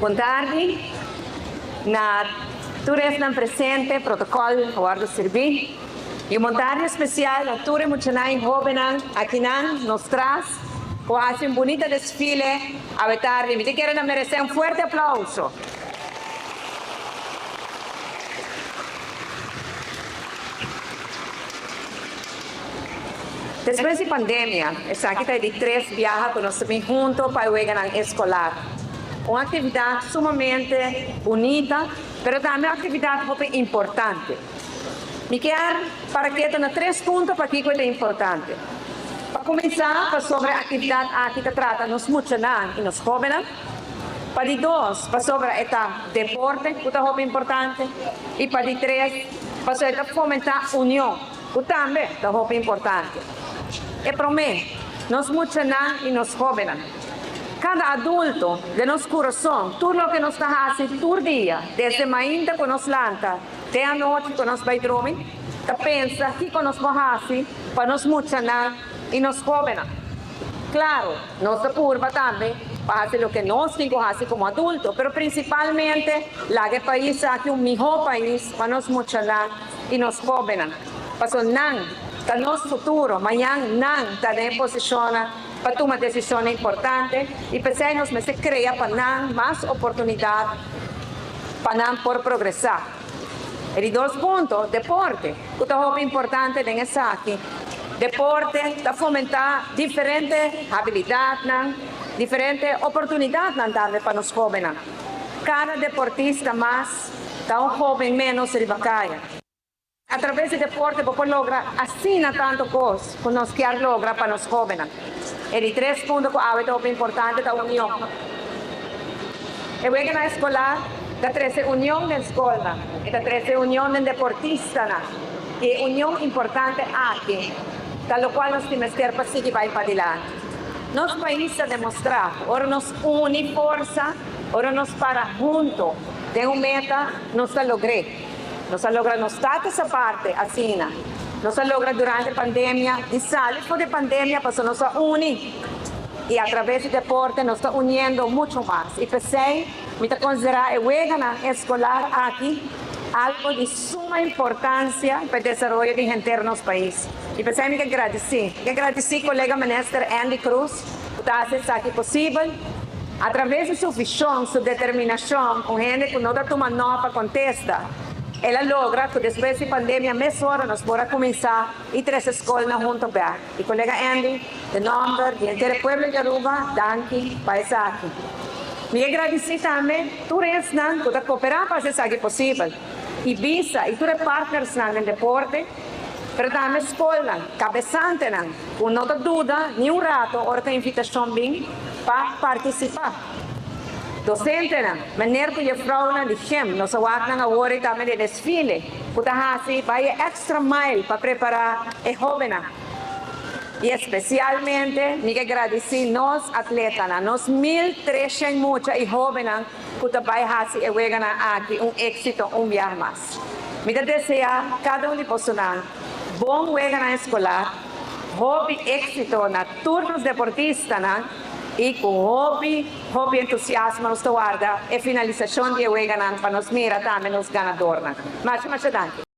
Bon tardi na tur esnan presente, protocol a wordo sirbi. Y un bon tardi especial na tur e muchanan y hobennan akinan nos tras cu a haci un bunita desfile awe tardi. Mi ta kere nan merece un fuerte aplauso. Despues di pandemia, esaki ta e di tres biaha ku nos ta bin hunto pa e weganan eskolar. Un aktividat sumamente bunita, pero tambe un aktividat hopi importante. Mi kier para keto na tres punto pakiko e ta importante. Pa kuminsá, pasobra e aktividat aki ta trata nos muchanan i nos hóbennan. Pa di dos, pasobra e ta deporte ku ta hopi importante. I pa di tres, pasobra e ta fomentá union, ku tambe ta hopi importante. E promé, nos muchanan i nos hóbennan. Kada adulto, den nos kurason, tur loke nos ta hasi tur dia, desde mainta ku nos lanta te anochi ku nos bai drumi, ta pensa kiko nos por hasi pa nos muchanan i nos hóbennan. Claro, nos ta purba tambe pa haci loke nos tin cu haci como adulto, pero principalmente laga e pais aki un miho pais pa nos muchanan y nos hobennan. Pasobra nan ta nos futuro, mañan nan ta den e posicionnan pa tuma decisionnan importante y p'esey nos mester crea pa nan mas oportunidad pa nan por progresa. E di dos punto, deporte, ku ta hopi importante den esaki. Deporte ta fomentá diferente habilidatnan, diferente oportunidatnan tambe pa nos hóbennan. Kada deportista mas ta un hóben ménos riba kaya. Atraves di deporte bo por logra asina tantu kos ku nos kier logra pa nos hóbennan. E di tres punto ku awe ta hopi importante ta union. E weganan eskolar ta trese union den skolnan, e ta trese union den deportistanan i e union importante aki ta lokual nos tin mester pa sigui bai padilanti. Nos pais ta demostrá ku ora nos uni forsa, ora nos para hunto den un meta, nos ta logr'é. Nos a logra nos status aparte asina. Nos a logra durante pandemia di sali for di pandemia pasobra nos a uni y a traves di deporte nos ta uniendo mucho mas y p'esey mi ta considera e weganan escolar aki algo di suma importancia pa e desaroyo di henter nos pais y p'esey mi ke gradici mi ke gradici colega Minister Endy Croes cu ta haci esaki posibel. A traves di su vision, su determinacion, un hende cu no ta tuma no pa contesta, el a logra cu despues di pandemia mesora nos por a cuminsa y trece scolnan hunto bek. Y colega Endy, den nomber di henter e pueblo di Aruba, danki pa esaki. Mi e gradici tambe tur esnan cu ta coopera pa haci esaki posibel, Ibisa y tur e partnersnan den deporte, pero tambe scolnan, cabesantenan cu no ta duda ni un rato ora cu e invitacion bin pa participa. Docentenan, meneer cu juffrouwnan di gym, nos a wak nan awor y tambe den desfile cu ta haci bay e extra mile pa prepara e hobennan. Y especialmente mi ke gradici nos atletanan, nos 1300 mucha y hobennan cu ta bay haci e weganan aki un exito un biaha mas. Mi ta desea cada un di bosonan bon weganan escolar, hopi exito na tur nos deportistanan y cu hopi hopi entusiasmo nos ta warda e finalisacion di e weganan pa nos mira tambe nos ganadornan. Masha masha danki.